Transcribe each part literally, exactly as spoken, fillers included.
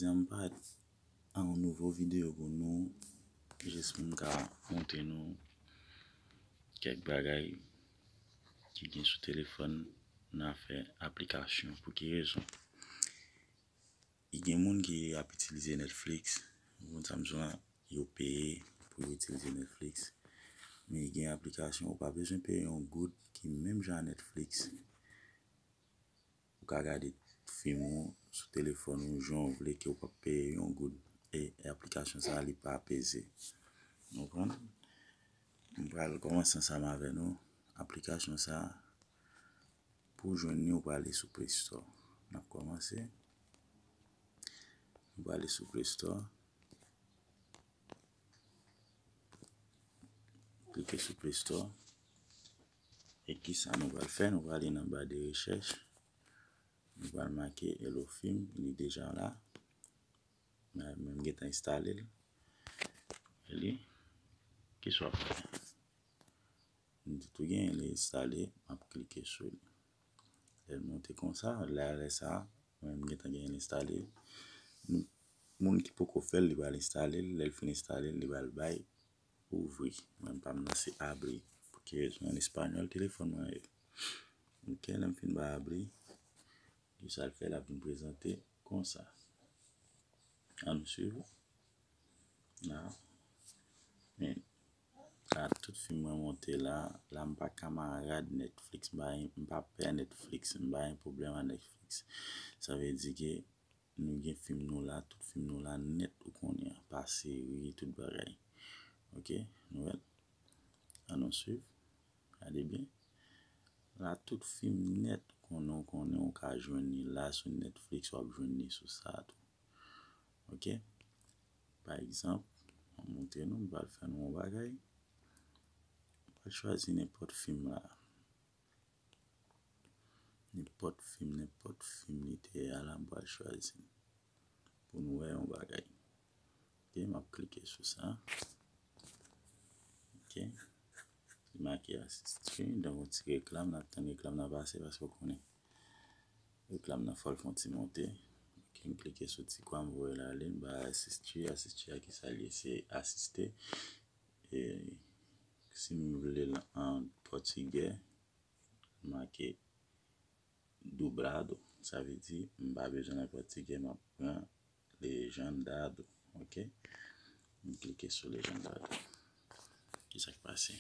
Jodi a m parèt ak yon nouvo videyo pou nou, jis pou m ka montre nou kèk bagay ki gen sou telefòn nan afè aplikasyon. Pou ki rezon? Gen moun ki ap itilize Netflix, moun sa m di w la, yo peye pou yo itilize Netflix. Men gen aplikasyon ou pa bezwen peye yon goud ki menm jan a Netflix. Ou ka gade fim ou sou telefòn ou jan w vle ke w p ap peye yon goud. E aplikasyon sa a, li pa peze. Ou konprann? M pral kòmanse ansanm avè nou. Aplikasyon sa a, pou w jwenn li, ou prale sou Play Store. N ap kòmanse. Ou prale sou Play Store. Klike sou Play Store. E kisa nou pral fè? Nou prale nan ba de rechèch. Nou pral make Hello Film, li deja la. Mwen menm gentan enstale l. Li, kisa w ap fè? M di tou genyen li enstale, m ap klike sou li. Lè l monte konsa, lè, lè sa, mwen menm gentan genyen l enstale. Moun ki poko fè l, li pral enstale l, lè l fin enstale l, li pral bay ouvri. Mwen pa m nan se abri. Pou ki rezon? An espanyòl telefòn mwen ye. Ok, lè m fin ba abri, kisa l fè? L ap vin prezante konsa. Ann swiv. La. Men, la, tout fim mwen monte la. La, m pa kamarad Netflix. M pa, m pa pè Netflix. M pa gen pwoblèm ak Netflix. Sa vle di ke nou gen fim nou la, tout fim nou la nèt ou konnen an, pa seri, tout bagay. Ok, nou wè l? Ann nou swiv. Gade byen. La, tout fim nèt ou konnen, ou konnen, ou ka jwenn li la sou Netflix, w ap jwenn li sou sa tou. Ok? Pa egzanp, m ap montre nou, m pral fè nou yon bagay. M pral chwazi nenpòt fim la. Nenpòt fim, nenpòt fim li te ye a la, m pral chwazi l. Pou nou wè yon bagay. Ok, m ap klike sou sa. Ok. Li make Assist Stream, donk yon ti reklam, n ap tann reklam nan pase paske w konnen. Reklam nan fò l fè yon ti monte. Ok, m klike sou ti kwa, m voye l ale, m ba Assist Stream, Assist Stream a kisa l ye? Se asiste. E si m vle l an pòtigè, make dublado. Sa vle di, m pa bezwen nan pòtigè, m ap pran legendado. Ok? M klike sou legendado. Kisa k pase?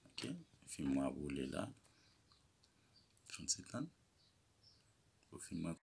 Ok? Fim mwen ap woule la. Fè yon ti tann. Pou fim mwen